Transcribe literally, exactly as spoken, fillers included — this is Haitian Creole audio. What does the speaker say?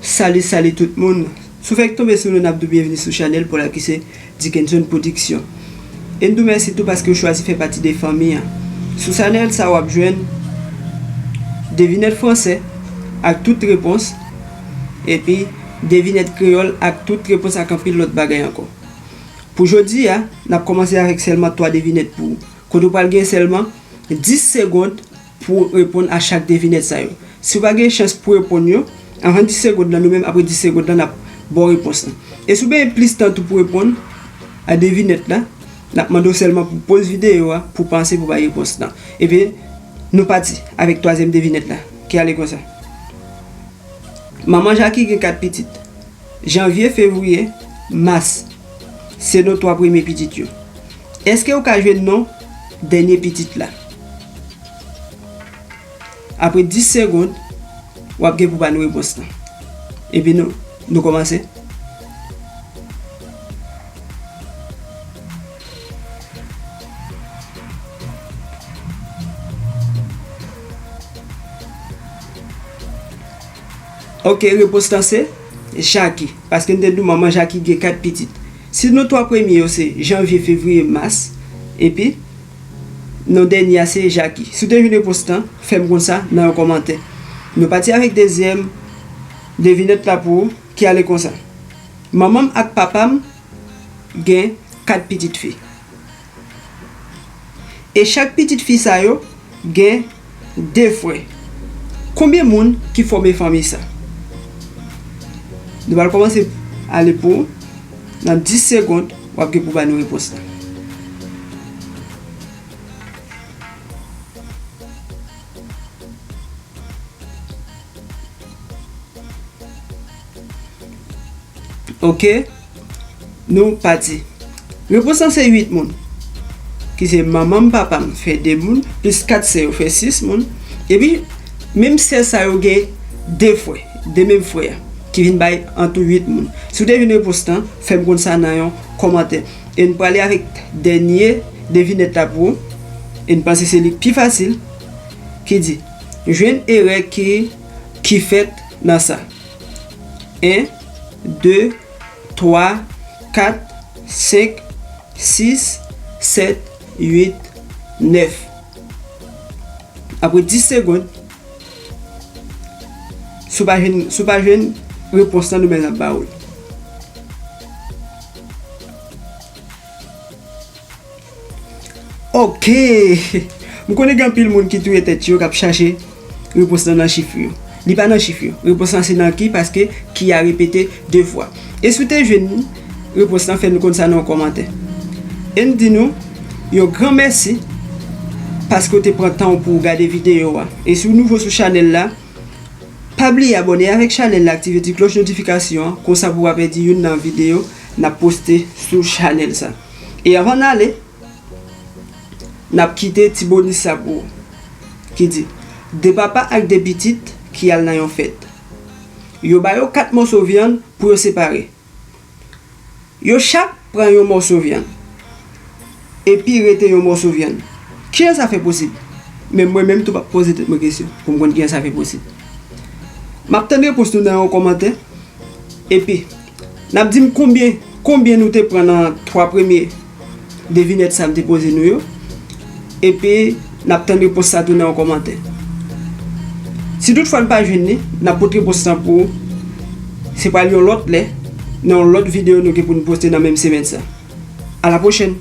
Salut, salut tout moun. Si w fèk tonbe sou nou, n ap di w byenvini sou chanèl pa w la ki se Dickenson Production. E n di w mèsi tou paske w chwazi fè pati de fanmi an. Sou chanèl sa, w ap jwenn devinèt fransè ak tout repons, epi devinèt kreyòl ak tout repons ak anpil lòt bagay ankò. Pou jodi a, n ap kòmanse avèk sèlman twa devinèt pou ou. Kote w pral gen sèlman dis segonn pou w reponn a chak devinèt sa yo. Si w pa gen chans pou w reponn yo, anvan dis segonn lan, nou menm apre dis segonn lan, n ap ba w repons lan. E si w bezwen plis tan tou pou w reponn a devinèt la, n ap mande w sèlman pou w poze videyo a, pou w panse pou w bay repons lan. Ebyen, nou pati avèk twazyèm devinèt la, ki ale konsa. Manman Jaki gen kat pitit. Janvye, fevriye, mas. Se non twa premye pitit yo. Èske w ka jwenn non dènye pitit la? Apre dis segonn, w ap gen pou ba nou repons lan. Epi nou, nou kòmanse. Ok, repons lan se Jaki. Paske n te di w manman Jaki gen kat pitit. Si non twa premye yo se janvye, fevriye, mas, epi non dènye a se Jaki. Si w te jwenn repons lan, fè m konn sa nan yon kòmantè. Nou pati avèk dezyèm devinèt la pou ou, ki ale konsa. Manman m ak papa m gen kat pitit fi. E chak pitit fi sa yo gen de frè. Konbyen moun ki fòme fanmi sa? Nou pral kòmanse ale pou ou. Nan dis segonn, w ap gen pou ba nou repons la. Ok, nou pati. Repons lan se uit moun. Ki se manman m, papa m, fè de moun, plis kat sè yo, fè sis moun. Epi, menm sè sa yo gen de frè, de menm frè, ki vin bay an tou uit moun. Si w te jwenn repons lan, fè m konn sa nan yon kòmantè. E n prale avèk dènye devinèt la pou ou. E n panse se li k pi fasil, ki di, jwenn erè ki, ki fèt nan sa. En, de, twa, kat, senk, sis, sèt, uit, nèf. Apre dis segonn, si w pa jwenn, si w pa jwenn repons lan, nou menm n ap ba ou l. Ok! M konnen gen anpil moun ki touye tèt yo, k ap chache repons lan nan chif yo. Li pa nan chif yo. Repons lan se nan ki, paske ki a repete de fwa. E si w te jwenn repons lan, fè nou konn sa nan yon kòmantè. E n di nou yon gran mèsi paske w te pran tan w pou w gade videyo a. E si w nouvo sou chanèl la, pa bliye abòne avèk chanèl la, aktive ti klòch notifikasyon an, konsa pou w pa pèdi youn nan videyo n ap poste sou chanèl sa. E anvan n ale, n ap kite ti bonis sa pou ou, ki di, de papa ak de pitit ki al nan yon fèt. Yo ba yo kat mòso vyann pou yo separe. Yo chak pran yon mòso vyann, epi rete yon mòso vyann. Kijan sa fè posib? Men mwen menm tou m ap poze tèt mwen kesyon pou m konn kijan sa fè posib. M ap tann repons nou nan yon kòmantè. Epi, n ap di m konbyen, konbyen nou te pran nan twa premye devinèt sa m te poze nou yo. Epi, n ap tann repons sa tou nan yon kòmantè. Si toutfwa n pa jwenn li, n ap pote repons lan pou ou. Se pral yon lòt lè, nan yon lòt videyo nou gen pou n poste nan menm semèn sa. A la pwochèn!